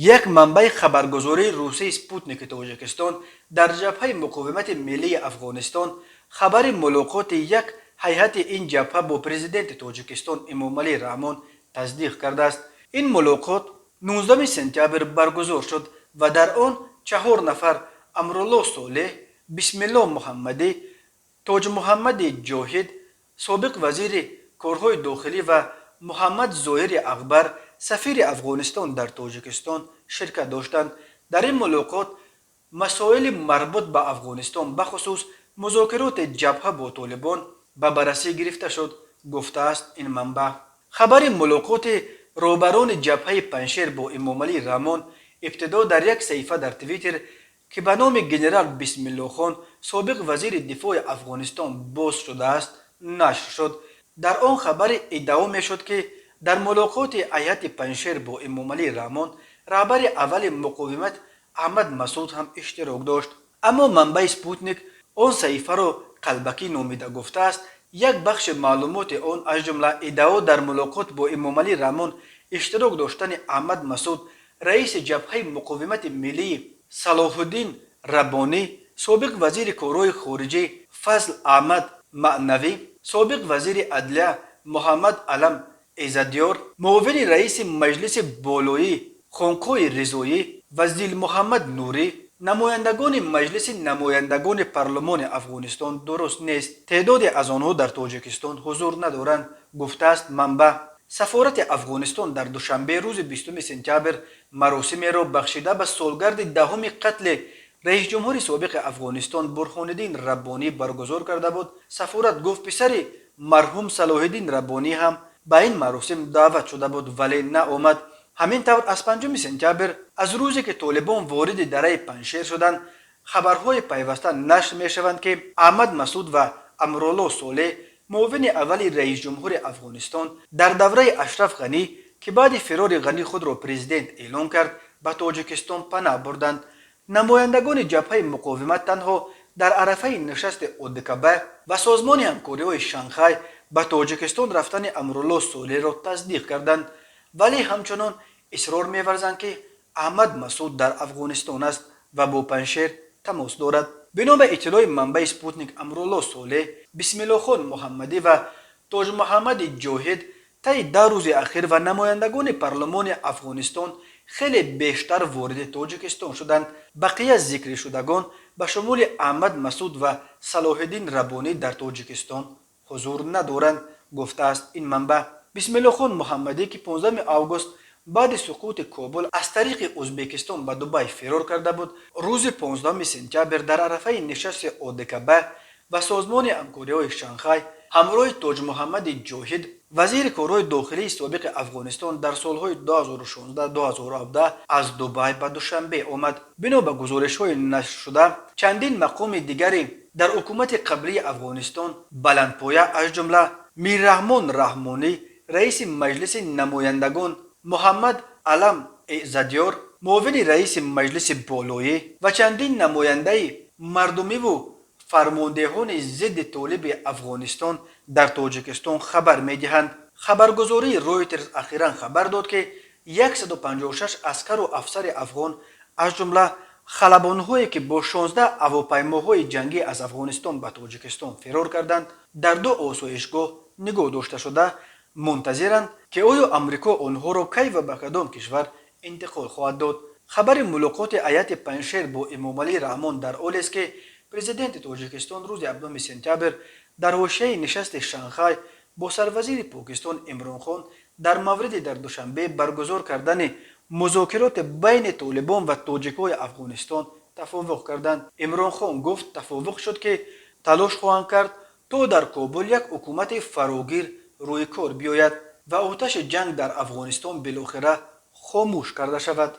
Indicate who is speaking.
Speaker 1: Як манбаи хабаргузории русии «Спутники» Тоҷикистон дар Ҷабҳаи муқовимати миллии Афғонистон хабари мулоқоти як ҳайати ин ҷабҳа бо президенти Тоҷикистон Эмомалӣ Раҳмон тасдиқ кардааст. Ин мулоқот 19 сентябр баргузор шуд ва дар он чаҳор нафар: Амрулло Солеҳ, Бисмилло Муҳаммадӣ, Тоҷмуҳаммади Ҷоҳид, собиқ вазири корҳои дохилӣ, ва Муҳаммад Зоҳири Акбар, сафири Афғонистон дар Тоҷикистон, ширкат доштанд. Дар ин мулоқот масоили марбут ба Афғонистон, бахусус музокироти ҷабҳа бо Толибон, ба баррасӣ гирифта шуд, гуфтааст ин манбаъ. Хабари мулоқоти роҳбарони ҷабҳаи Панҷшер бо Эмомалӣ Раҳмон ибтидо дар як саҳифа дар Твиттер, ки ба номи генерал Бисмиллохон, собиқ вазири дифои Афғонистон, боз шудааст, нашр шуд. Дар он хабаре иддао мешуд, ки дар мулоқоти ҳайати Панҷшер бо Эмомалӣ Раҳмон раҳбари аввали муқовимат Аҳмад Масуд ҳам иштирок дошт. Аммо манбаи «Спутник» он саҳифаро қалбакӣ номида гуфтааст, як бахши маълумоти он, аз ҷумла иддао дар мулоқот бо Эмомалӣ Раҳмон иштирок доштани Аҳмад Масуд, раиси Ҷабҳаи муқовимати миллии Салоҳуддин Раббонӣ, собиқ вазири корҳои хориҷӣ Фазл Аҳмад Маънавӣ, собиқ вазири адлия Муҳаммад Алам Эзадёр, муовини раиси Маҷлиси болоӣ Хонқои Ризоӣ ва Зилмуҳаммад Нурӣ, намояндагони Маҷлиси намояндагони парлумони Афғонистон, дуруст нест. Теъдоде аз онҳо дар Тоҷикистон ҳузур надоранд, гуфтааст манбаъ. Сафорати Афғонистон дар Душанбе рӯзи 20 сентябр маросимеро бахшида ба солгарди 10-уми қатли раисҷумҳури собиқи Афғонистон Бурҳониддин Раббонӣ баргузор карда буд. Сафорат гуфт, писари марҳум Салоҳиддин Раббонӣ ҳам ба ин маросим даъват шуда буд, вале наомад. Ҳамин тавр, аз 5 сентябр, аз рӯзе ки толибон вориди дараи Панҷшер шуданд, хабарҳои пайваста нашр мешаванд, ки Аҳмад Масуд ва Амрулло Солеҳ, муовини аввали раисҷумҳури Афғонистон дар давраи Ашраф Ғанӣ, ки баъди фирори Ғанӣ худро президент эълон кард, ба Тоҷикистон панаҳ бурданд. Намояндагони Ҷабҳаи муқовимат танҳо дар арафаи нишасти ОДКБ ва Созмони ҳамкориҳои Шанхай ба Тоҷикистон рафтани Амрулло Солеҳро тасдиқ карданд, вале ҳамчунон исрор меварзанд, ки Аҳмад Масуд дар Афғонистон аст ва бо Панҷшер тамос дорад. Бино ба иттилои манбаи «Спутник», Амрулло Солеҳ, Бисмиллохон Муҳаммадӣ ва Тоҷмуҳаммади Ҷоҳид таи 10 рӯзи ахир ва намояндагони парлумони Афғонистон хеле бештар вориди Тоҷикистон шуданд. Бақия зикришудагон, ба шумули Аҳмад Масуд ва Салоҳиддин Раббонӣ, дар Тоҷикистон ҳузур надоранд, гуфтааст ин манбаъ. Бисмиллохон Муҳаммадӣ, ки 15 август баъди суқути Кобул аз тариқи Ӯзбекистон ба Дубай фирор карда буд, рӯзи 15 сентябр дар арафаи нишасти ОДКБ ва Созмони ҳамкориҳои Шанхай ҳамроҳи Тоҷмуҳаммади Ҷоҳид, вазири корҳои дохилии собиқи Афғонистон дар солҳои 2016-2017, аз Дубай ба Душанбе омад. Бино ба гузоришҳои нашршуда, чандин мақоми дигаре дар ҳукумати қаблии Афғонистон баландпоя, аз ҷумла Мирраҳмон Раҳмонӣ, раиси Маҷлиси намояндагон, Муҳаммад Алам Эзадёр, муовини раиси Маҷлиси болоӣ, ва чандин намояндаи мардумиву фармондеҳони зидди толиби Афғонистон дар Тоҷикистон хабар медиҳанд. Хабаргузории Ройтерс ахиран хабар дод, ки 156 аскару афсари афғон, аз ҷумла халабонҳое, ки бо 16 ҳавопаймоҳои ҷангӣ аз Афғонистон ба Тоҷикистон фирор карданд, дар ду осоишгоҳ нигоҳ дошта шуда, мунтазиранд, ки оё Амрико онҳоро кай ва ба кадом кишвар интиқол хоҳад дод. Хабари мулоқоти ҳайати Панҷшер бо Эмомалӣ Раҳмон дар ҳолест, ки президенти Тоҷикистон рӯзи 7 сентябр дар ҳошияи нишасти Шанхай бо сарвазири Покистон Имронхон дар мавриди дар Душанбе баргузор кардани музокироти байни толибон ва тоҷикҳои Афғонистон тафовуқ карданд. Имронхон гуфт, тафовуқ шуд, ки талош хоҳанд кард, то дар Кобул як ҳукумати фарогир рӯи кор биёяд ва оташи ҷанг дар Афғонистон билохира хомӯш карда шавад.